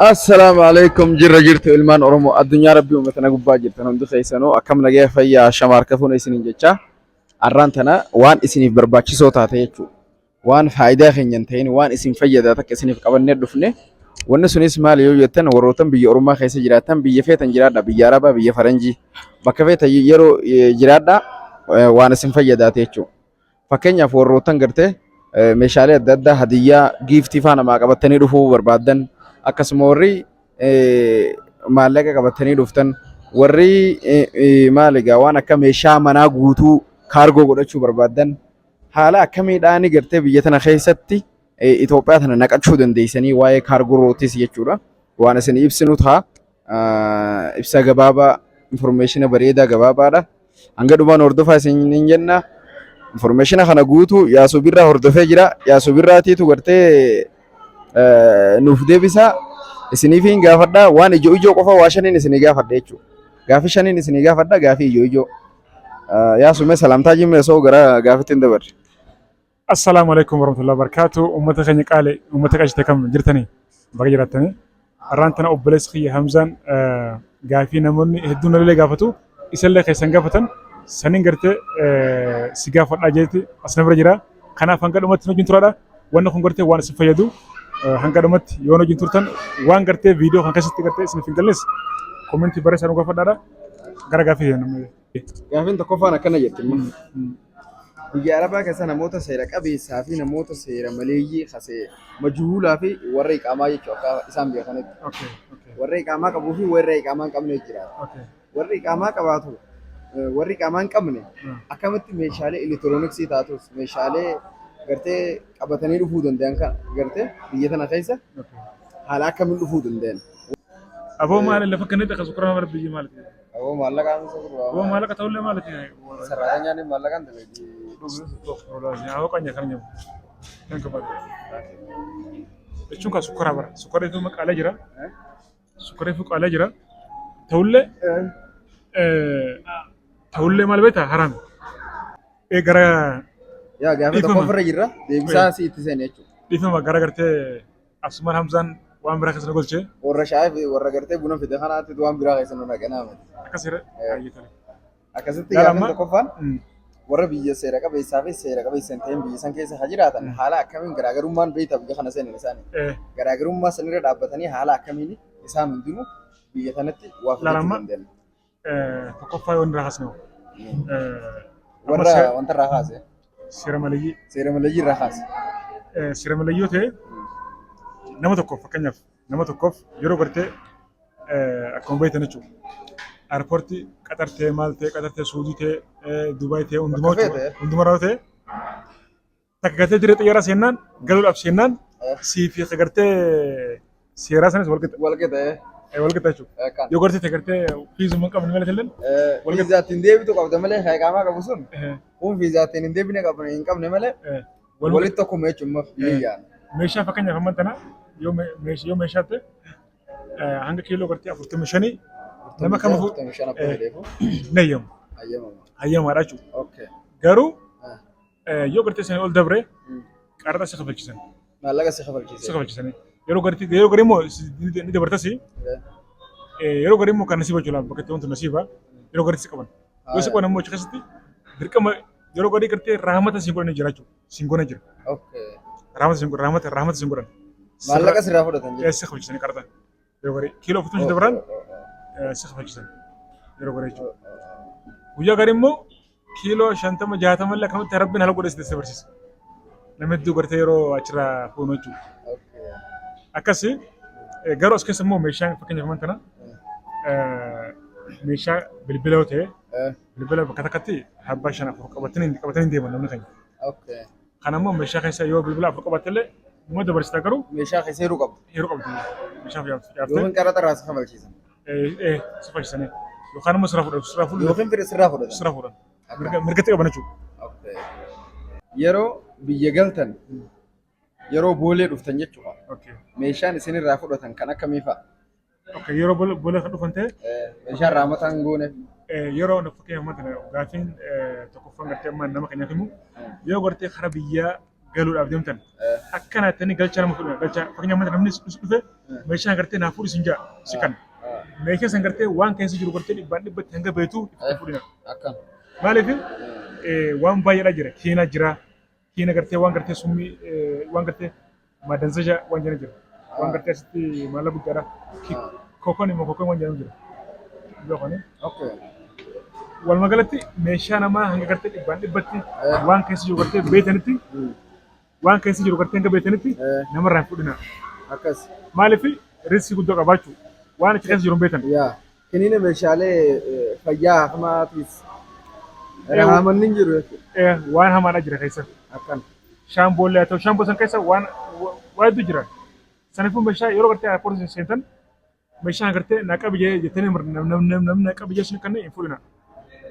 Assalaamu alaikum, jirra jirtu ilmaan Oromoo addunyaa rabbii uummata na gubbaa jirtan hundi keessanuu, akkam nagaya fayyaa shamaarka fuuna isiniin jecha. Arraan tana waan isiniif barbaachisoo taate jechuudha. Waan faayidaa keenya hin ta'in, waan isin fayyadaa takka isiniif qabannee dhufne. Wanni sunis maali yoo jettan, warrootan biyya ormaa keessa jiraatan, biyya feetan jiraadha, biyya Arabaa, biyya Faranjii, bakka feetan yeroo jiraadha, waan isin fayyadaate jechuudha. Fakkeenyaaf, warroottan gartee meeshaalee adda addaa hadiyyaa giiftii faa namaa qabatanii dhufuu barbaaddan, akkasuma warri maallaqa qabatanii dhuftan, warri maal egaa waan akka meeshaa manaa guutuu kaargoo godhachuu barbaaddan, haala akkamiidhaan gartee biyya tana keessatti Itoophiyaa tana naqachuu dandeessanii, waa'ee kaargorootis jechuudha. Waan isin ibsinu ta'a. Ibsa gabaabaa, information bareedaa gabaabaadha. Hanga dhumaan hordofaa isin jenna. Information kana guutuu Yaasuu Birraa hordofee jira. Yaasuu Birraatiitu gartee nuuf deebisa. Isiniif hin gaafadha. Waan ijoo ijoo qofa waa shaniin isinii gaafadha jechuudha. Gaafii shaniin isinii gaafadha, gaafii ijoo ijoo. Yaasuu, mee salaamtaa jimmee osoo gara gaafitti hin dabarre. Assalaamu alaikum warahmatullahi wabarakatuh. Uummata keenya qaale, uummata qashite, kam jirtanii? Baga jiraattanii. Har'aan tana obboleessi kiyya Hamzaan gaafii namoonni hedduun nallee gaafatu, isallee keessan gaafatan saniin gartee si gaafadhaa jeeti as na bira jira. Kanaaf hanga dhumatti nu wajjin turaadha. Wanni kun gartee waan isin fayyadu, hanga dhumatti yoo nu wajjin turtan, waan gartee viidiyoo kan keessatti gartee isiniif hin galles koomentii barreessaa nu gaafadhaadha. Gara gaafii deemna. Gaafiin tokkoffaan akkana jetti immoo. Biyya Arabaa keessa namoota seera qabeessaa fi namoota seera maleeyyii kasee majhuulaa fi warra iqaamaa jechuudha, akka isaan beekanitti. Warra iqaamaa qabuu fi warra iqaamaa hin qabne jira. Warri iqaamaa qabaatu, warri iqaamaa hin qabne akkamitti meeshaalee elektirooniksii taatus, meeshaalee gartee qabatanii dhufuu danda'an kan gartee biyya tana keessa haala akkamiin dhufuu danda'an? Aboo, maali lafa kanatti akka sukkaara mara biyyi maali? Aboo, maallaqaan isa gurgura. Aboo, maallaqa ta'ullee maali? Sararaanyaan maallaqaan dalagee. Aboo, qanya kan nyamu. Kan qabatu. Jechuun kan sukkaara bara. Sukkaara ifuu qaalaa jira. Sukkaara ifuu qaalaa jira. Ta'ullee maal beektaa, haraami. Gara Yaa gaafa Dhiifama. tokko ofirra jirra, deebisaa si itti seene jechuudha. Dhiifama, gara gartee asumaan Hamzaan waan biraa keessa na galchee. Warra shaayii fi warra gartee buna fide kanaatti waan biraa keessa nu dhaqanaa miti. Akkas irra. Akkasitti Laala gaaffiin tokkoffaan, warra biyya seera qabeessaa fi seera qabeessa hin ta'in biyya san keessa haa jiraatan, haala akkamiin garaagarummaan beektaa biyya kana seenan isaanii. Garaagarummaa sanirra dhaabbatanii haala akkamiin isaan hundinuu biyya tanatti waa Laala fidachuu amma danda'an? Tokkoffaa yoo irraa haasne, Warra wanta irraa kaase. Seera maleeyyii. Seera maleeyyii irraa kaase. Seera maleeyyii yoo ta'e, nama tokkoof, fakkeenyaaf nama tokkoof yeroo gartee akkuma beektan jechuudha. Airpoortii Qaxar ta'e, maal ta'e, Qaxar ta'e, Suudii ta'e, Dubaay ta'e, hundumaa Bakka jechuudha. feete. Hundumarraa yoo ta'e, takka gartee dirree xiyyaaraa seennaan, galuudhaaf seennaan, sii fi gartee seeraa sanis wal qixa. Wal qixa. Wal qixa jechuudha. Akkaan. Yoo gartee gartee fiizuma hin qabne malee illee wal qixa. Fiizaa ittiin deebitu qabda malee, kan iqaamaa qabu sun kun fiizaa ittiin hin deebine qabne hin qabne malee walitti tokkuma jechuudha biyyaan. Meeshaa fakkeenyaaf amman tana yoo yoo meeshaa ta'e, hanga kiiloo gartee 45 nama kamiifuu 45 akkuma fedheefu. Ni hayyamu. Hayyamama. Hayyamaadha jechuudha. Garuu yoo gartee sanii ol dabre, qaraxa si kafalchiisan. Maallaqa si Si kafalchiise. kafalchiisanii. Yeroo gartee yeroo garii immoo ni dabartas, yeroo garii immoo kan nasiiba jechuudha, bakka itti wanti nasiiba yeroo garii si qaban. Yoo si qaban immoo achi keessatti dirqama yeroo garii gartee raamata siin godhanii jira jechuudha. Siin godhan jira. Raamata siin godhan, raamata siin godhan. Maallaqa sirraa fudhatan jechuudha. Si kafalchiisanii qaraxa. Yeroo garii kiiloo 45 dabaran si kafalchiisan yeroo garii jechuudha. Guyyaa garii immoo kiiloo 50 60 illee akkamatti rabbiin haala godhee si barsiisa. Nama hedduu gartee yeroo achirraa fuunu jechuudha. Akkasi garuu as keessa immoo meeshaan, fakkeenyaaf amman tana meeshaa bilbila yoo ta'e, bilbila bakka takkatti abbaa shan afur qabatanii deeman namni keenya. Kana immoo meeshaa keessa yoo bilbila afur qabatte illee numa dabarsita, garuu Meeshaa keessa yeroo qabdu. Yeroo qabdu meeshaa yaaftee. Yookiin qaraxa irraa si kafalchiisan. Si fayyisanii yookaan immoo sirraa fudhatu, sirraa fuudhu. Yookiin fira sirraa fudhatan. Sirraa fuudhan, mirgatti qaban jechuudha. Yeroo biyya galtan, yeroo boolee dhuftan jechuudha. Meeshaan isinirraa fudhatan kan akkamii fa'a? Okay, yeroo boolee kan dhufan ta'e. Meeshaan raamataan goone. Yeroo fakkeenyaaf amma tana gaaffiin tokkoffaan gartee amma nama keenyaaf himu, yoo gartee karaa biyyaa Galuudhaaf deemtan akkana jettanii galchaa nama fudhina. Galchaa fakkeenyaaf namni dhufe meeshaa gartee naa fuudhi sin ja'a si kan. Meeshaa san gartee waan keessa jiru gartee dhibbaan dhibbatti hanga beektu itti fudhina. Akkam. Maaliif waan baay'eedha jira. Kiina jira. Kiina gartee waan gartee summii waan gartee madanzaja waan jedhan jira. Waan gartee asitti maalla guddaadha. Kokon immoo kokon waan jedhamu jira. Beekani. Okay. Walumaa galatti meeshaa namaa hanga gartee dhibbaan dhibbatti waan keessa jiru gartee beektanitti waan keessa jiru gartee hanga beektanitti namarraa hin fudhina. Akkas. Maaliif riskii guddaa qabaachuu waan achi keessa jiru hin beektan. Yaa. Kiniina meeshaalee fayyaa hamaatiif haamanni hin jiru jechuudha. Waan hamaadha jira keessa. Akkan. Shaamboollee haa ta'u shaamboo san keessa waan waa hedduu jira. Sanaafuu meeshaa yeroo gartee airpoortii seentan meeshaa gartee na qabi jettanii namni na qabi jechuun kan hin fudhina.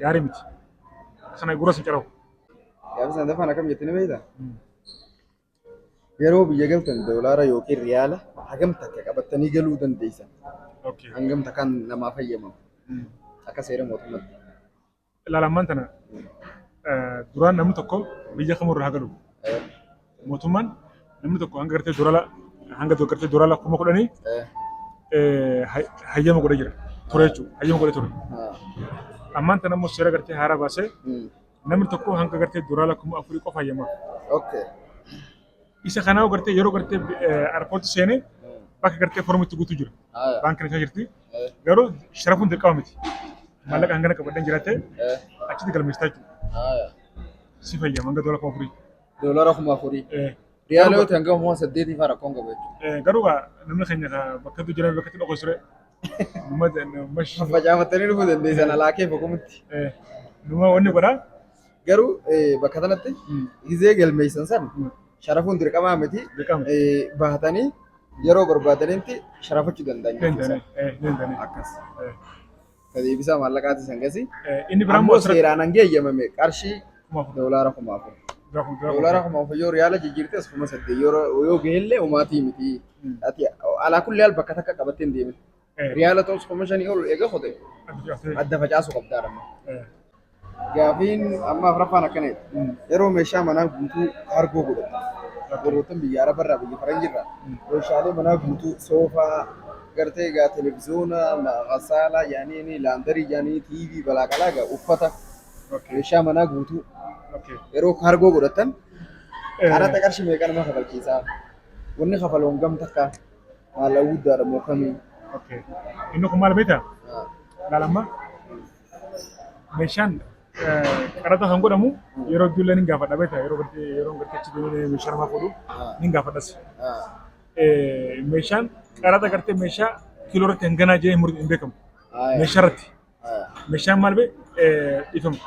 Gaarii miti. Kana gurra sin carawu. Gaafa sana dafaan akkam jettanii beektaa? Yeroo biyya galtan doolaara yookiin riyaala hagam takka qabattanii galuu dandeessan. Hangam takkaan namaa fayyamamu. Akka seera mootummaatti. Ilaalammaan tana duraan namni tokko biyya kamurraa haa galu. Mootummaan namni tokko hanga gartee doolaara hanga gartee doolaara 10,000 hayyama godhee jira. Ture jechuudha. Hayyama godhee ture. Ammaan tana immoo seera gartee haaraa baasee namni tokko hanga gartee doolaara 4,000 qofa hayyamaaf. Isa kanaa gartee yeroo gartee airpoortii seenee bakka gartee formitti guutuu jira. Baankiin isaa jirti. Garuu sharafuun dirqama miti. Maallaqa hangana qabadheen jiraatte achitti galmeessitaa jechuudha. Si fayyama hanga doolaara 4,000. Doolaara 4,000. Riyaala yoo ta'e hanga 8,000 fa'aa rakkoon qabu jechuudha. Garuu namni keenya bakka hedduu jiran bakka itti dhokosu ture. Facaafattanii dhufuu dandeessan alaa kee boqomutti. Numa wanni godhaa. Garuu bakka kanatti gizee galmeessan san sharafuun dirqamaa miti. Dirqama. Bahatanii yeroo barbaadanitti sharafachuu danda'an jechuudha. Danda'anii. Akkas. Deebisaa maallaqaati san gasi. Inni biraan Ammoo immoo asirratti seeraan hanga eeyyamame qarshii 4,000. Doolaara 4,000. Doolaara 4,000 yoo riyaala jijjiirtes 8,000 yoo gahellee homaatii miti. Ati alaa kulli haal bakka takka qabattee hin deemin. Riyaala ta'us 5,000 ol eega qote adda facaasuu qabdaa dhamma. Gaafiin amma afraffaan akkana jedha. Yeroo meeshaa manaa guutuu kaargoo godhatu. Warroottan biyya Arabarraa biyya Faranjirraa meeshaalee manaa guutuu soofaa gartee egaa televiziyoona masaalaa yaaniin laandarii yaanii TV balaaqalaa egaa uffata meeshaa manaa guutuu yeroo kaargoo godhatan qaraxa qarshii meeqa nama kafalchiisaa? Wanni kafalu hangam takka? Maallaqa guddaadha moo kamii? Inni kun maal beektaa? Ilaalamma meeshaan qaraxa kan godhamu yeroo ijoollee ni gaafadha beektaa yeroo gartee yeroo gartee achi deemee meeshaa namaa fuudhu ni gaafadhas. Meeshaan qaraxa gartee meeshaa kiiloo irratti hanganaa jedhee hin beekamu. Meeshaa irratti. Meeshaan maal bee dhiifama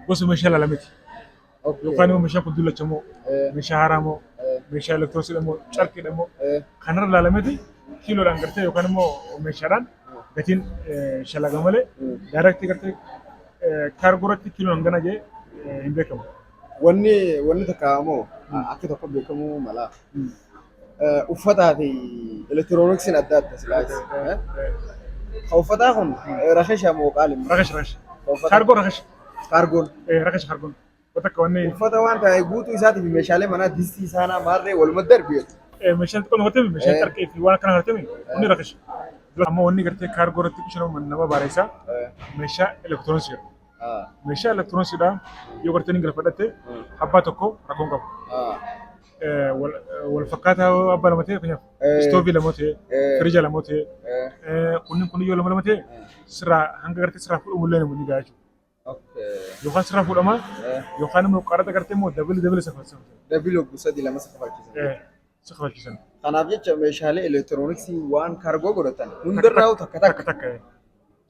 gosa meeshaa ilaalameeti. Yookaan immoo meeshaan kun dullacha moo meeshaa haaraa moo meeshaa elektirooniksiidha moo carqiidha moo kanarra ilaalameeti kiiloodhaan gartee yookaan immoo meeshaadhaan gatiin shalaga malee daayirektii gartee kaargoo irratti kiiloon hangana jedhee hin beekamu. Wanni takka ammoo akka tokko beekamuu mala. Uffataa fi elektirooniksiin adda adda silaas. Ka uffataa kun rakisha moo qaali? Rakasha rakasha. Kaargoo rakasha. Kaargoon. Rakasha kaargoon. Bakka wanni Uffata waan ta'e guutuu isaatii fi meeshaalee manaa distii isaanaa maarree waluma darbi. Meeshaan xiqqoon gartee meeshaan carqee fi waan akkana gartee wanni rakasha. Ammoo wanni gartee kaargoo irratti qisha nama bareessaa meeshaa elektirooniksiidha. Meeshaa elektirooniksiidha yoo gartee ni galfadhatte abbaa tokko rakkoon qabu. Wal fakkaataa abbaa lama ta'e fakkeenyaaf istoovii lama ta'e firija lama ta'e kunniin kun yoo lama lama ta'e sirraa hanga gartee sirraa fuudhamu illee ni gahaa jechuudha. Yookaan sirraa fuudhama yookaan immoo qaraxa gartee immoo dabali dabali safalchisan. Dabili obbo sadii lama safalchisan. Safalchisan. Kanaaf jecha meeshaalee elektirooniksii waan kaargoo godhatan hundarraa takka takka. Takka takka.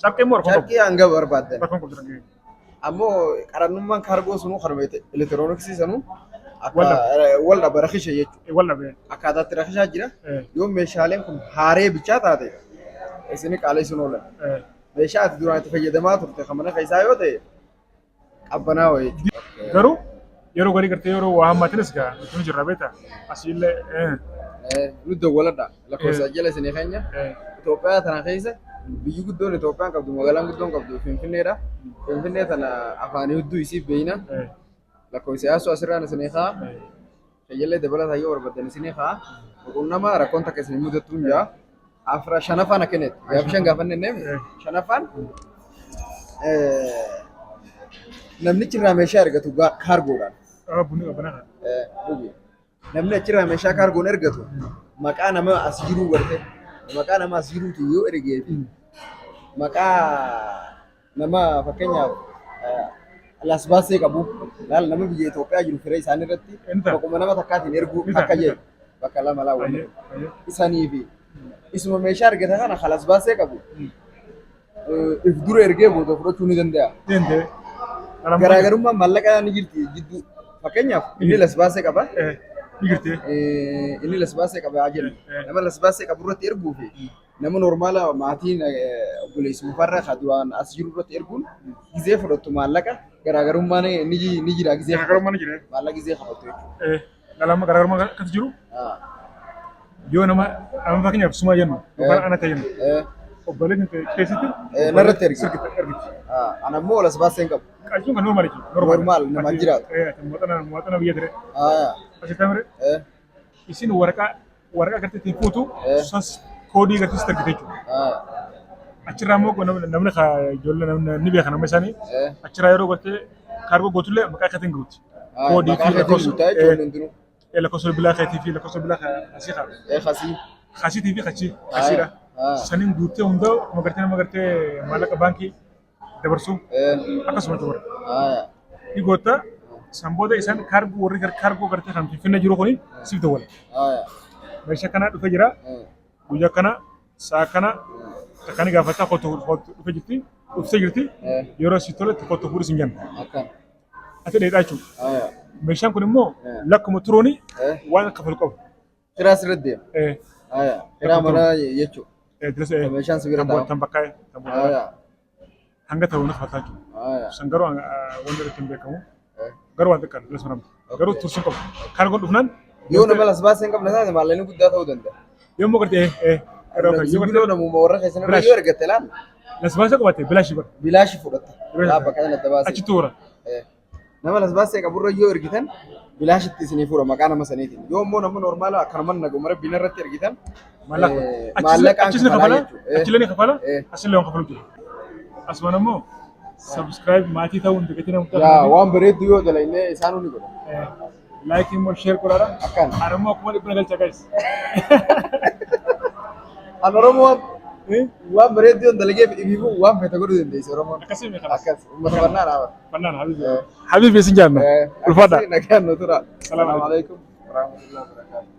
Carqee immoo rakkoon qabu. Carqii hanga barbaaddan. Rakkoon qabdu carqee. Ammoo qarannummaan kaargoo sunuu kanuma elektirooniksii sanuu akka Wal wal dhaba rakisha jechuudha. Wal dhabee. Akkaataatti rakishaa jira. Yoo meeshaaleen kun haaree bichaa taate isin qaalessuun oolan. Meeshaa ati duraan itti fayyadamaa turte kan mana keessaa yoo ta'e qabbanaawa jechuudha. Garuu yeroo garii gartee yeroo waa hammaatinis gaa nuti ni jirra beektaa asiillee. Nu dawwaladha lakkoofsa jala isinii keenya. Itoophiyaa tana keessa biyyi guddoon Itoophiyaan qabdu magaalaan guddoon qabdu Finfinneedha. Finfinnee tana afaanii hedduu isii beeyna. Lakkoofsa yaasuu asirraan isinii kaa. Fayyallee dabalataa yoo barbaadan isinii haa qunnama, rakkoon takka isin mudattu hin jaa. Afra shanaffaan akka inni gaafa shan gaafanne neem shanaffaan namnichi irraa meeshaa ergatu kaargoodhaan. Bunni qabanaa. Dhugi. Namni achirraa meeshaa kaargoon ergatu maqaa nama as jiruu garte, maqaa nama as jiruutu yoo ergee fi maqaa nama fakkeenyaaf lasbaasee qabu laal, nama biyya Itoophiyaa jiru firee isaanii irratti maquma nama takkaatiin erguu akka jedhu bakka lama laa wanni isanii fi isuma meeshaa argata kana lasbaasee qabu if dura ergee booda fudhachuu ni danda'a. Danda'e. Garaagarummaan maallaqaa ni jirti jidduu. Fakkeenyaaf inni lasbaasee qaba. Ni jirti. Inni lasbaasee qaba haa jennu. Nama lasbaasee qabu irratti erguu fi nama normal maatiin obboleessi mufarra kan duraan as jiru irratti erguun gizee fudhattu maallaqa garaagarummaan ni jira gizee Garaagarummaan ni jira. Maallaqa gizee fudhattu jechuudha. Lama garaagarummaan akkas jiru yoo nama amma fakkeenyaaf sumaa jennu yookaan ana ta'e jennu obboleettiin ta'e keessatti Narratti ergi. Sirriitti ergiti. Ana immoo lasbaasee hin qabu. Qajeelchuun kan normal jechuudha. Normal, nama jiraatu. Muuxana biyya ture. Asitti amre isin waraqaa gartee ittiin fuutu sas koodii gartee sitti ergite jechuudha. Achirraa immoo namni ijoollee namni ni beeka nama isaanii achirraa yeroo gartee kaargoo gootullee maqaa keetiin guuti. Koodii Maqaa fi keetiin lakkoofsa guutaa jechuun hundinuu. Lakkoofsa bilbilaa keetii fi lakkoofsa bilbilaa asii kaa. Kasii. Kasiitii fi kachii kasiidha. Saniin guuttee hundaa akkuma gartee nama gartee maallaqa baankii dabarsuu akkasuma jechuudha. Ni gootta, san booda isaan kaargoo warri kaargoo gartee kan Finfinnee jiru kuni siif dawwala. Meeshaa kana dhufee jira, guyyaa kana sa'a kana takka ni gaafata, kottu kottu dhufee jirti, dhuftee jirti, yeroo si tole kottu fuudhi sin jenna. Akkan. Ati dheedhaa jechuudha. Meeshaan kun immoo lakkuma turuuni waan kafalu qabu. Kiraa sirriitti deema. Kiraa manaa jechuudha. Dirasa Meeshaan si bira taa'u. Tan bakkaa tan hanga ta'u ni kafaltaa jechuudha. San garuu wanti irratti hin beekamu. Garuu waan xiqqaadha dirasa maramte. Garuu tursuun qabu. Kaargoon dhufnaan Yoo nama lasbaasee hin qabne taate maallaqni guddaa ta'uu danda'a. Yommuu gartee yoo gartee namuma warra keessan irra yoo ergatte laal. Lasbaasee qabaate bilaashi bara. Bilaashi fudhatta. Laa bakka kana adda baasee. Achitti wara. Nama lasbaasee qaburra yoo ergitan bilaashitti isinii fuudha maqaa nama saniitiin. Yoo immoo nama normal akkanuma naguma rabbiin irratti ergitan maallaqaan Achis ni kafalaa kafala. jechuudha. Achillee ni kafala. Asillee waan kafalu jira. Asumaan immoo subscribe maatii ta'uu hin dagatinaa. Yaa waan bareeddu yoo dalagnee isaanuu ni godha. Like immoo share godhaadha. Akkan. Ani immoo akkuma 100 galcha guys. An Oromoo waan bareeddu yoo dalagee fi dhibiifuu waan fete godhuu dandeessi Oromoon. Akkasii mi kanas. Akkas uummata bannaa dhaabata. Fannaan habibi. Habibi isin jaanna. Ulfaadha. Nagaan nu tura. Salaam alaikum. Warahmatullahi wabarakatuh.